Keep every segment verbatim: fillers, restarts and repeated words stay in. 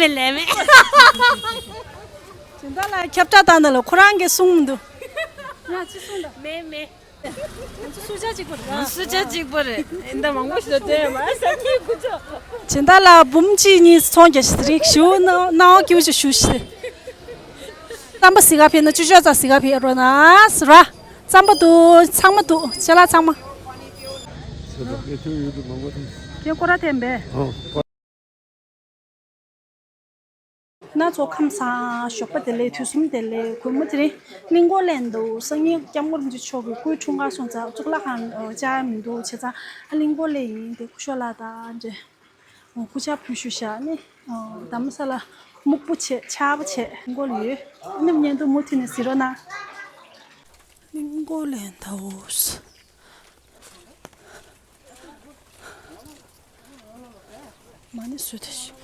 མེད་ལས་མེད། སྦྱིན་བདག་ལགས་ཁྱབ་བསྒྲགས་བཏང་ནས་ལ་ཁོ་རང་གིས་གསུངས་མི་འདུག་ང་ཅི་གསུངས་དང་། མེད་མེད། ང་ཚོ་སུ་ཇ་གཅིག་པ་རེད། ང་སུ་ཇ་གཅིག་པ་རེད། ཨིན་ད་མང་པོ་ཞིག་ལ་སྟོན་ཡོད་མ་རེད་ས་ཁྱིའི་ཁུ་ཚོ། སྦྱིན་བདག་ལགས་འབུམ་གཅིག་གཉིས་ཚོང་རྒྱག་ཞིག་རིག་ཞུ་ན་སྣང་བ་སྐྱིད་པོ་ཞིག་ཞུ་ཞིག་རྩམ་པ་ཟི་ག་ཕེབས་ན་ཅུ་ཅོག་ཙག་ཟི་ག་ཕེབས་རོགས་གནང་ར། རྩམ་པ་འདུག་ཚང་མ་འདུག་ཅ་ལག་ཚང་མ། ཁྱེད་ཀོ་ར་ཐེམ་པས། ན་ཚོ་ཁམས་བཟང་། ཞོགས་པ་བདེ་ལེགས། དུས་གསུམ་བདེ་ལེགས། གུས་མོ་དེ་རིང་གླིང་སྐོར་ལེན་འདུག་སང་ཉིན་སྐྱབས་མགོན་རིན་པོ་ཆེ་མཆོག་གི་སྐུའི་འཁྲུངས་སྐར་སོང་ཙང་གཙུག་ལག་ཁང་བཅར་མི་འདུག་བྱས་ཙང་ཨ་གླིང་སྐོར་ལེན་ཡིན་དེ་སྐུ་ཞབས་ལགས་དང་འདྲེ། སྐུ་ཕྱག་ཕུལ་ཞུ་བཞག་ནི། རྡ་རམ་ས་ལ་སྨུག་པོ་བྱས་ཆར་པ་བྱས་གླིང་སྐོར་ཡོད། ཨ་ནི་བརྙན་ཐུང་མུ་མཐུད་ནས་གཟིགས་རོགས་གནང་། གླིང་སྐོར་ལེན་འདུག་མ་ཎི་བཟོས་ཏེ་ཞིག་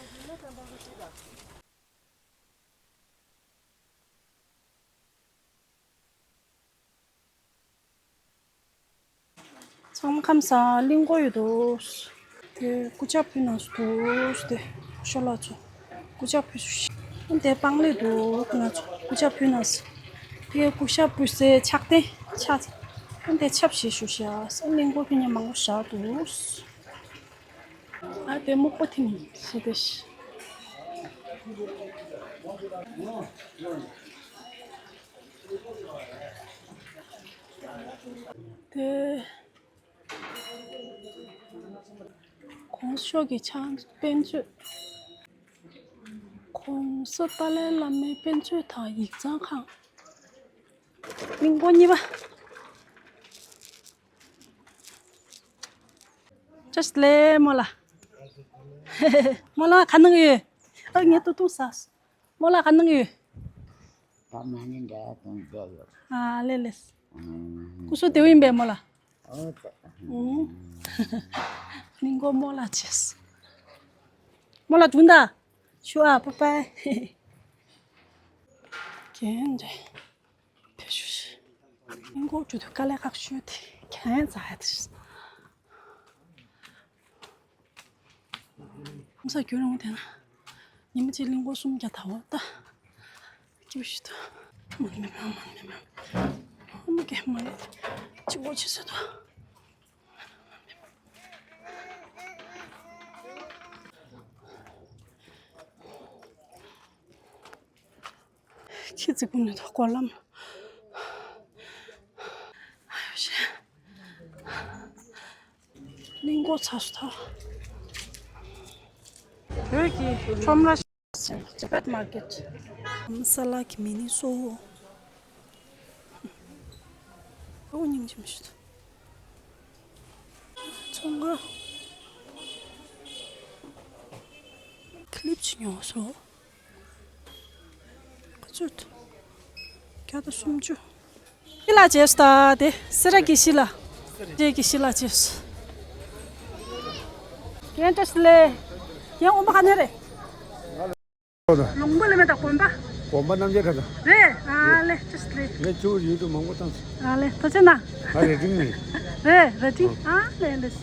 ཚང་མ་ཁམས་བཟང་། གླིང་སྐོར་ཡོད་དོ། དེ་སྐུ་ཕྱག་ཕུལ་གནང་སོང་དོ། དེ་ཤོ་ལགས་ཚོ་སྐུ་ཕྱག་ཕུལ་སོང་། དེ་སྤང་ལེབ་འདུག་ང་ཚོ་སྐུ་ཕྱག་ཕུལ་གནང་སོང་། དེ་སྐུ་ཕྱག་ཕུལ་སའི་ཕྱག་རྟེན་ཕྱག་དེ་ཕྱག་བཞེས་ཞུ་ཤག་གླིང་སྐོར་ཕུལ་མཁན་མང་པོ་བཞག་འདུག་ཨ་དེ་སྨུག་པོ་ཐིམ་ཞེས་དེ་ཤི། དེ་༸གོང་ས་མཆོག་གི་ཕྱག་དཔེ་མཛོད། ༸གོང་ས་ཏཱ་ལའི་བླ་མའི་དཔེ་མཛོད་དང་ཡིག་ཚང་ཁང་། གླིང་སྐོར་གཉིས་པ། བཀྲ་ཤིས་བདེ་ལེགས་རྨོ་ལགས། རྨོ་ལགས་ག་ནང་ཡོད། ཨ་ངས་ཏུ་ཏུ་ཟ། རྨོ་ལགས་ག་ནང་ཡོད། ད་མ་ནི་འདྲ་དང་འདྲ་ཡོད། ཨ་ལེ་ལེ། ཨུམ། སྐུ་གཟུགས་བདེ་པོ་ཡིན་པས་རྨོ་ལགས། ཨོ་ཙི། ཨུམ། གླིང་སྐོར་རྨོ་ལགས་བྱས། རྨོ་ལགས་འགྲུང་ད། ཞུ་ཨ་པ་པའི། གན་འདྲ། ཕེ་ཤུ་ཤི། ཨིན་གོ་ཅུ་དུ་དཀའ་ལས་ཁག་ཤོས་དེ་གན་ཛ་ཡ་དེ། ས་རྒྱུ་རུང་དེ་ན། ཉི་མ་གཅིག་གླིང་སྐོར་གསུམ་བརྒྱ་ད་འོ་ད། ཅུ་ཤི་ད། མ་ནི་མ་མ་ནི་མ། ཨ་མ་གེ་མ་ནི། ཅི་གོ་ཆི་ས་ད། ཁྱི་ཙི་ཀུན་ནས་ཐོག་གོ་ལམ། གླིང་སྐོར་ཚར་སོང་ད། བོད་ཀྱི་ཁྲོམ་ར། Jagat Market། ཨམ་ས་ལ་གི་མི་ནི་སོ། ཨོ་སྙིང་རྗེ་མི་ཞུ་ད། ཚོང་ཁང་། ཀི་ལིབ་ཅིག་ཉོ་སོང་། ག་ཚོད། བརྒྱ་དང་སུམ་ཅུ། ཤི་ལ་བྱས་སོ་ད་དེ་སེ་ར་གི་ཤི་ལ། རྗེས་ཀྱི་ཤི་ལ་བྱས་སོ། ཀན་ཏྲ་སི་ལེ། ཀན་འོ་མ་ག་ནས་རེད། ལུང་པ་ལ་མེད་ད་དགོན་པ། དགོན་པ་རྣམ་རྒྱལ་ཁ་ད། རེད་ཨ་ལེ་ཏྲ་སི་ལེ། ངས་ཁྱོད་ཡུལ་དུ་མང་པོ་བཏང་སོང་། ཨ་ལེ་ཐུགས་རྗེ་གནང་། ང་རེ་འབྲིང་ནས། རེད་རེ་འབྲིང་ཨ་ལེ་ལེ། ངས་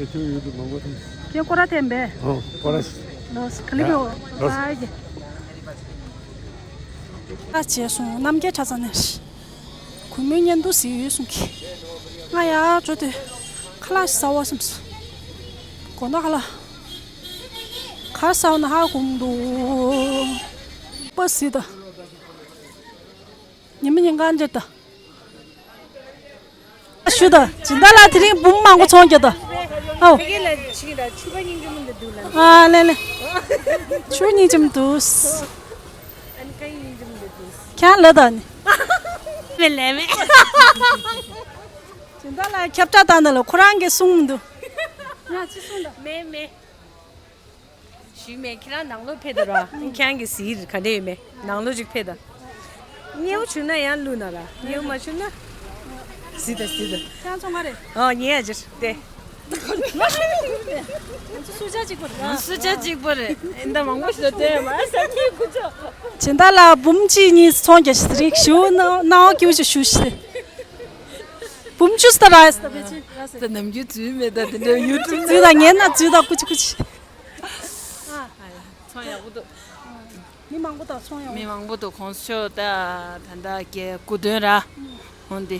ཁྱོད་ཡུལ་དུ་མང་པོ་བཏང་སོང་། ཀན་སྐོར་ར་ཐེམ་པས། ཨོ་སྐོར་ར། ལོས་ག་ལི་བོ། ལོས། ཨ་ཡེ། ཨ་བྱས་སོང་རྣམ་རྒྱལ་གྲྭ་ཚང་ནས། གུས་མོའི་བརྙན་ཐུང་གཟིགས་ཡོད་གསུང་གི། ང་ཡར་འགྲོ་དུས་ཁ་ལག་ཞིག་ཟ་བ་བསམས་སོང་། དགོང་དག་ཁ་ལག་ག་རེ་ཟ་བ་ན་ཧ་གོ་མི་འདུག་པ་གཟིགས་དང་། ཉི་མ་ཉིན་གང་འདིར་དང་། ཞུ་དང་སྦྱིན་བདག་ལགས་དེ་རིང་འབུམ་མང་པོ་ཚོང་རྒྱག་དང་། ཨོ། ཕ་གི་ལ་ཕྱིན་ད་ཕྱུ་པ་སྙིང་རྗེ་མོ་འདི་འདུག་ལ། ཨ་ལེ་ལེ། ཕྱུ་པ་སྙིང་རྗེ་མོ་འདུག་ཨ་ནི་ཁ་སྙིང་རྗེ་མོ་འདི་འདུག་ཁྱང་ལ་དང་ནི། མེད་ལས་མེད། སྦྱིན་བདག་ལགས་ཁྱབ་བསྒྲགས་བཏང་ནི་ལ་ཁོ་རང་གིས་གསུངས་མི་འདུག་ང་ཅི་གསུངས་དང་། མེད་མེད། ཞུས་མེད་ཁྱེད་རང་ནང་ལོགས་ཕེབས་དང་ར། ཁྱེད་རང་གི་ཟིལ་ག་འདྲ་ཡོད་མེད་ནང་ལོགས་ཅིག་ཕེབས་དང་། མཉེའུ་བྱུང་ན་ཡང་བླུགས་ན་ར་མཉེའུ་མ་བྱུང་ན། ཟིལ་དང་ཟིལ་དང་། ཁྱེད་རང་ཚོ་ང་རེད། ཨོ་ཉེ་ཡ་ཅིར་ཏེ། ང་ཚོ་སུ་ཇ་གཅིག་པོ་རེད། སུ་ཇ་གཅིག་པོ་རེད། ཨེ་འདྲ་མང་པོ་ཞིག་ལ་སྟོན་ཡོད་མ་རེད་ས་ཁྱིའི་ཁུ་ཚོ། སྦྱིན་བདག་ལགས་འབུམ་གཅིག་གཉིས་ཚོང་རྒྱག་ཞིག་རིག་ཞུ་ན་སྣང་བ་སྐྱིད་པོ་ཞིག་ཞུ་ཞིག་འབུམ་བཅུ་ཟེར་ར་ཡ་ཟེར་བེད་ཅིག་ད་ནམ་རྒྱུན་འཛུལ་མེད་ད་དེ་འདྲ་ཡུ་ཊུབ་འཛུལ་ད་ངན་ན་འཛུལ་ད་ཀུ་ཅི་ཀུ་ཅི། ཚོང་ཡག་པོ་འདུག་མི་མང་པོ་དང་ཚོང་ཡོང་། མི་མང་པོ་འདུག་ཁོང་ཚོ་ད་ད་ལྟ་བརྒྱད་དགུ་བདུན་ར། འོན་ཏེ།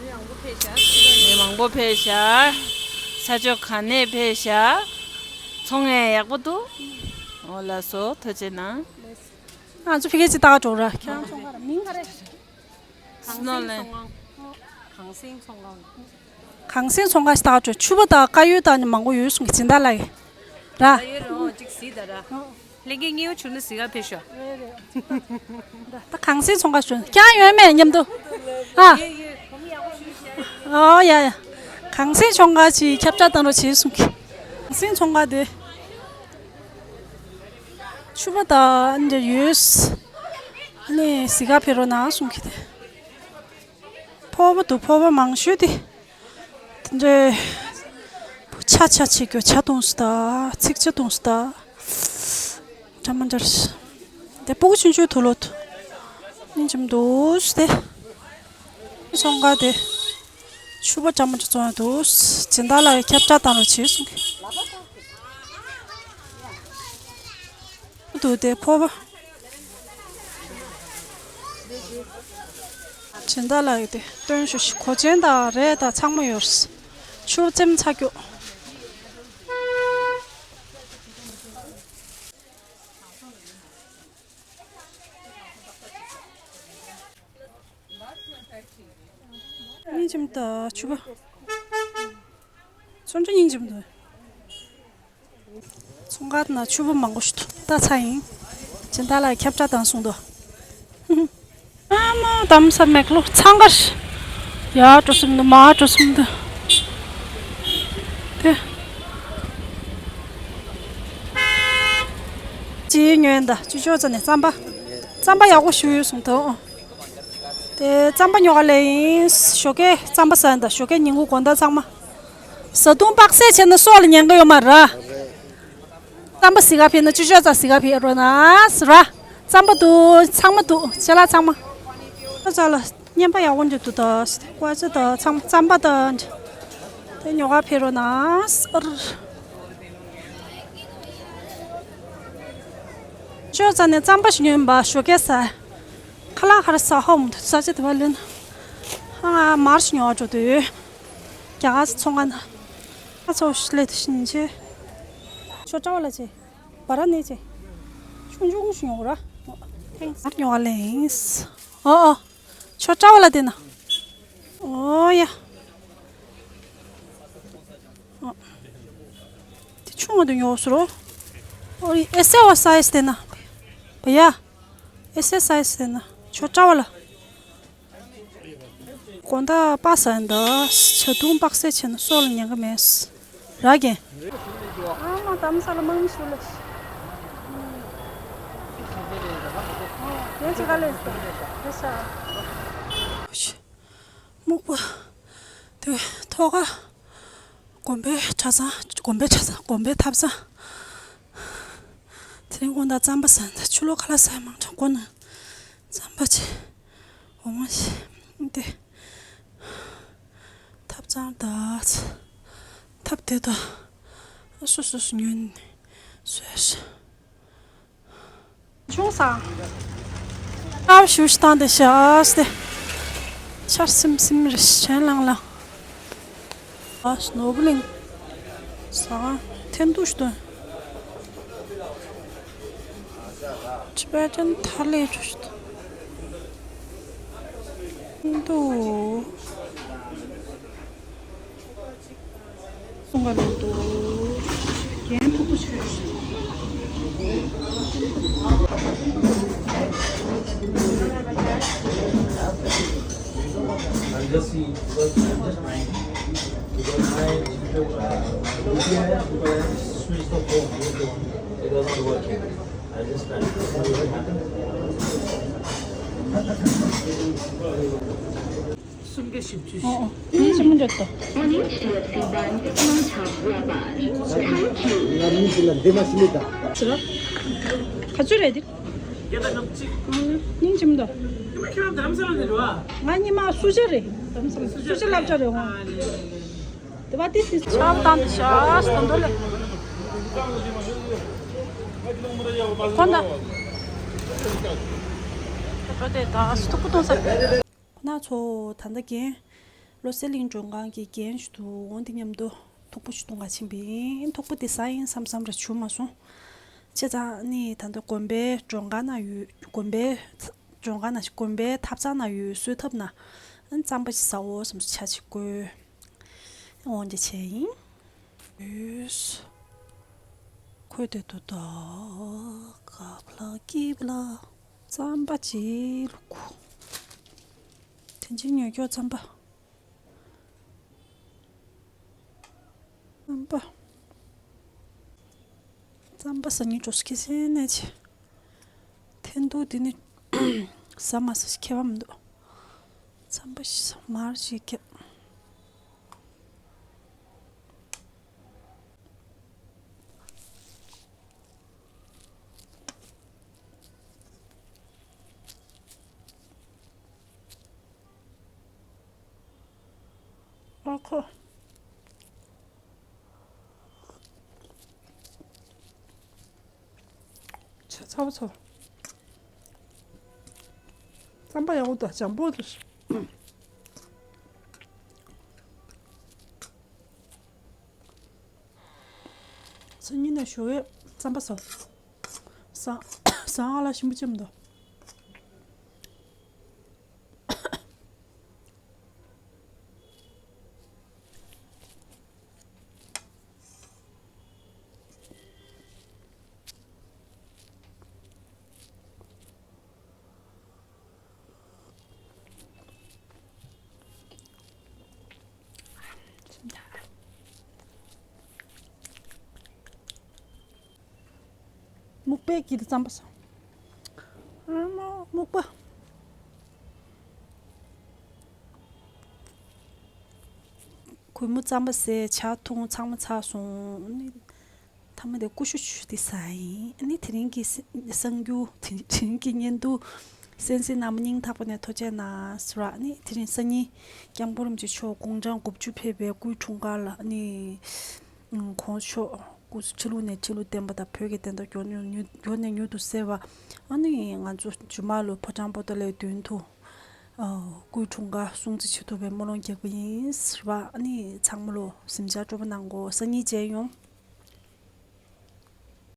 མི་མང་པོ་ཕེབས་ཤག་མི་མང་པོ་ཕེབས་ཤག་ས་ཕྱོགས་ག་ནས་ཕེབས་ཤག་ཚོང་ཡང་ཡག་པོ་འདུག་འོ་ལགས་སོ། ཐུགས་རྗེ་གནང་། ང་ཚོ་ཕ་གི་ཅིག་ལྟ་ག་འགྲོ་ར། ཁྱེད་རང་ཚོང་ཁ་ར། མིང་ག་རེ། སི་ནོ་ལེན། གངས་སེང་ཚོང་ཁང་། གངས་སེང་ཚོང་ཁང་ཞིག་ལྟ་ག་འགྲོ། ཕྱུ་པ་དང་དཀར་ཡོལ་དང་ནི་མང་པོ་ཡོད་གསུང་གི། སྦྱིན་བདག་ལགས་ཀྱིས་ར། ད་ཡོད་རེད། འོ་ཅིག་གཟིགས་ད་ར། ལྷན་རྒྱས་སྙིང་བྱུང་ན་གཟིགས་ག་ཕེབས་ཤོག་ད་གངས་སེང་ཚོང་ཁང་ཞུ་ཀྱང་ཡོད་མེད་མཉམ་དུ། ཨ། ཡོད་ཡོད། ཨོ་ཡ་ཡ། གངས་སེང་ཚོང་ཁང་ཅིག་ཁྱབ་བསྒྲགས་བཏང་རོགས་བྱེད་གསུང་གི། གངས་སེང་ཚོང་ཁང་དེ། ཕྱུ་པ་དང་འདྲ་ཡོད། ཨ་ནི་གཟིགས་ག་ཕེབས་རོགས་གནང་གསུང་གི་དེ། ཕོར་པ་འདུག་ཕོར་པ་མང་ཤོས་དེ། དེ་འདྲའི་ཆ་ཆ་བྱེད་རྒྱུ། ཇ་འཐུང་ས་དང་ཚིག་ཇ་འཐུང་ས་དང་། འདྲ་མི་འདྲ་རེད། དེ་སྤུ་གུ་ཆུང་ཆུང་དུག་ལོག་དུ། སྙིང་རྗེ་མོ་འདུག་སྟེ། ཚོང་ཁང་དེ། ཕྱུ་པ་འདྲ་མི་འདྲ་བཙོང་ཡ་འདུག་སྦྱིན་བདག་ལགས་ཀྱིས་ཁྱབ་བསྒྲགས་བཏང་རོགས་བྱེད་གསུང་གི། འདུག་དེ་ཕོར་པ། སྦྱིན་བདག་ལགས་ཀྱིས་དེ་སྟོན་ཞུ་ཞིག་མགོ་ཅན་དང་རས་དང་ཚང་མ་ཡོད་རེད། ཕྱུ་པ་བཙེམ་ཚར་རྒྱུ། སྙིང་རྗེ་མོ་དང་ཕྱུ་པ། ཚོང་ཁང་སྙིང་རྗེ་མོ་འདུག་ཚོང་ཁང་ནང་ཕྱུ་པ་མང་པོ་ཞིག་འདུག་ལྟ་ཚར་ཡིན། སྦྱིན་བདག་ལགས་ཁྱབ་བསྒྲགས་བཏང་གསུང་འདུག་ཨ་མ་གཏམ་ས་མེད་ལོ། འཚང་ཁ་ཡར་འགྲོ་སེམས་འདུག་མར་འགྲོ་སེམས་འདུག་དེ། ཅི་ཉོས་ད། ཅི་ཅོག་ཙ་ནས་རྩམ་པ། རྩམ་པ་ཡག་པོ་ཞིག་ཡོད་གསུང་འདུག་དེ་རྩམ་པ་ཉོ་ག་སླེབས་ཡིན། ཞོགས་ཀས་རྩམ་པ་ཟ་ཡིན་ད། ཞོགས་ཀས་ཉིན་གུང་དགོང་དག་ཚང་མ། བཟའ་བཏུང་དཔག་ཚད་བྱས་ན་སྲོག་ལ་ཉེན་ཁ་ཡོད་མ་རེད། རྩམ་པ་གཟིགས་ག་ཕེབས་ན་ཅི་ཅོག་ཙ་གཟིགས་ག་ཕེབས་རོགས་གནང་ཟེར་ར། རྩམ་པ་འདུག་ཚང་མ་འདུག་ཅ་ལག་ཚང་མ། ཅོག་ཙ་ལ་བརྙན་པ་ཡག་པོ་འདྲ་འདུག་ད། ཀོ་ཅ་ད་ཚང་མ་རྩམ་པ་ད་འདྲ། དེ་ཉོ་ག་ཕེབས་རོགས་གནང་ཟེར། ཅོག་ཙ་ནས་རྩམ་པ་ཞིག་ཉོས་པ་ཞོགས་ཀས་ཟ། ཁ་ལག་ཁ་ར་ཟ་ཧོ་མ་ཐུབ་ས་ཆ་དེ་བ་ལེན། ཧ་ང་མར་ཞིག་ཉོ་བ་འགྲོ་འདོད། རྒྱ་གར་ཚོང་ཁང་ན། ཨ་ཚོ་ཤི་ལེ་དུ་ཤིན་ཆེ། ཆོ་ཀྲ་བ་ལ་ཆེ། བ་ར་ནས་ཆེ། ཆུང་ཆུང་ཞིག་ཉོ་ར། ཐེངས་ཉོ་བ་ལེན། ཨོ་ཨོ། ཆོ་ཀྲ་བ་ལ་དེ་ན། ཨོ་ཡ། ཨོ། དེ་ཆུང་བ་དུ་ཉོ་སུ་རོ། ཨོ་ཨེ་སེ་བ་སའི་ཛི་དེ་ན། བ་ཡ། ཨེ་སེ་སའི་ཛི་དེ་ན། ཆོ་ཀྲ་བ་ལ། དགོང་དག་པ་ཟ་ཡིན་ད། བཟའ་བཏུང་དཔག་ཚད་བྱས་ན་སྲོག་ལ་ཉེན་ཁ་མེད། ར་གན། ཨ་མ་དམ་ས་ལ་མང་ཤུ་ལ། ཡན་ཆད་ག་ལེ་ཟ། རེ་ས། སྨུག་པ། དེ་ཐོག་ཁ། དགོན་པའི་གྲྭ་ཚང་། དགོན་པའི་གྲྭ་ཚང་། དགོན་པའི་ཐབ་ཚང་། དེ་རིང་དགོང་དག་རྩམ་པ་ཟ་ཡིན་ད། ཕྱི་ལོགས་ཁ་ལག་ཟ་ཡ་མང་དྲགས་དགོས་ན། རྩམ་པ་ཅིག་འོ་མ་ཞིག་དེ། ཐབ་ཚང་ད། ཐབ་དེ་ད། ཨ་སོ་སོ་སོ་ཉོན་ནས་བཟོས་ཤག་ཆུང་ས། ཨའོ་ཞུ་ཞིག་བཏང་དེ་ཤག་སྟེ། ཆར་སིམ་སིམ་རེ་ཞན་ལང་ལང་། ཨ་སྣོ་བུ་ལིང་། ས་ཁང་ཐེན་ཏུ་ཞིག་ཏུ། ཅི་པེ་ཏན་ཐ་ལེ་ཅུ་ཤུ་ཏུ། ཏུ། སུང་ག་ལུང་ཏུ། རྒྱན་ཕུ་པུ་ཆུ། I'm just seeing because I'm just trying to, because my, uh, U P I, because I switched the phone, it wasn't working. གསུམ་བརྒྱ་བཞི་བཅུ། ཨོ་ཨོ། ཨིན་ཅི་མི་འདྲ་ཏོ། ག་ཚོད་རེད་འདི། སྙིང་རྗེ་མི་འདུག་ང་ཉི་མ་སུ་ཇ་རེད། སུ་ཇ་སླབ་ཇ་རེད་ཧོ། དེ་བ་ཏི་སི་ཆབ་བཏང་དུ་ཤ་སྟོན་དོ་ལེ། ཁོ་ན། ཁོ་ན་ཚོ་ད་ལྟ་རྒན། བློ་གསལ་གླིང་མགྲོན་ཁང་གི་རྒན་ཞིག་འདུག་འོ་འདི་མཉམ་དུ་ཐུག་པ་ཞིག་འཐུང་ག་ཕྱིན་པ་ཡིན། ཐུག་པ་འདི་ཟ་ཡིན་བསམ་བསམ་ར་བྱུང་མ་སོང་། བྱས་ཙང་ནི་ད་ལྟ་དགོན་པའི་མགྲོན་ཁང་ན་ཡོད། དགོན་པའི་མགྲོན་ཁང་ན་དགོན་པའི་ཐབ་ཚང་ན་ཡོད། གསོལ་ཐབ་ན་རྩམ་པ་ཞིག་ཟ་འོ་བསམ་སོང་། ཇ་ཅིག་བསྐོལ། འོ་འདི་བྱས་ཡིན། ཡོས། ཁོས་དེ་དུ་ད་ག་ལ་སྐྱིད་ལ། རྩམ་པ་ཅིག་བླུགས། དེ་འཇིག་ཉོ་སྐྱོ་རྩམ་པ། རྩམ་པ། རྩམ་པ་ཟ་སྙིང་འདོད་ས་ཁེ་སེ་ནས་ཆེ། འཐེན་ཐུག་དེ་ནི་ཟ་མ་ཟ་ཞིག་ཁེ་བ་མི་འདུག་རྩམ་པ་ཞིག་ཟ་མར་ཞིག་ཁེ། ཨ་ཁོ། ཆ་ཚ་བོ་ཚོ། རྩམ་པ་ཡག་པོ་འདུག་འཇམ་པོ་འདུག་སང་ཉིན་ནས་ཞོགས་ཀས་རྩམ་པ་ཟ། ཟ། ཟ་ཨ་ལ་ཞིམ་པོ་ཅིག་འདུག་སྨུག་པའི་དཀྱིལ་དུ་རྩམ་པ་ཟ། ཨ་མ་སྨུག་པ། གུས་མོ་རྩམ་པ་ཟས། ཇ་འཐུང་། ཚང་མ་ཚར་སོང་། ཨ་ནི་མཐའ་མ་དེ་ཀུ་ཤུ་ཆུ་དེ་ཟ་ཡིན། ཨ་ནི་དེ་རིང་གི་གསར་འགྱུར། དེ་རིང་གི་བརྙན་ཐུང་། གསན་གཟིགས་གནང་བ་སྙིང་ཐག་པ་ནས་ཐུགས་རྗེ་གནང་ཟེར་བ། ཨ་ནི་དེ་རིང་སང་ཉིན་སྐྱབས་མགོན་རིན་པོ་ཆེ་མཆོག་དགུང་གྲངས་དགུ་བཅུ་ཕེབས་པའི་སྐུའི་འཁྲུངས་སྐར་ལ། ཨ་ནི་གོང་ས་མཆོག་སྐུ་ཕྱི་ལུགས་ནས་ཕྱི་ལུགས་བསྟན་པ་དང་བོད་ཀྱི་བདེན་མཐའ་མགྱོགས་མྱུར་མྱུར་མྱུར་ནས་མྱུར་དུ་གསལ་བ། ཨ་ནི་ང་ཚོ་རྗེས་མ་ལོ་ཕོ་བྲང་པོ་ཏཱ་ལའི་མདུན་དུ་སྐུའི་འཁྲུངས་སྐར་སྲུང་བརྩི་བྱེད་ཐུབ་པའི་སྨོན་ལམ་རྒྱག་པ་ཡིན་ཟེར་བ། ཨ་ནི་ཚང་མ་ལོ་གཟིམ་འཇག་སྤྲོ་པོ་གནང་གོ། སང་ཉིན་མཇལ་ཡོང་།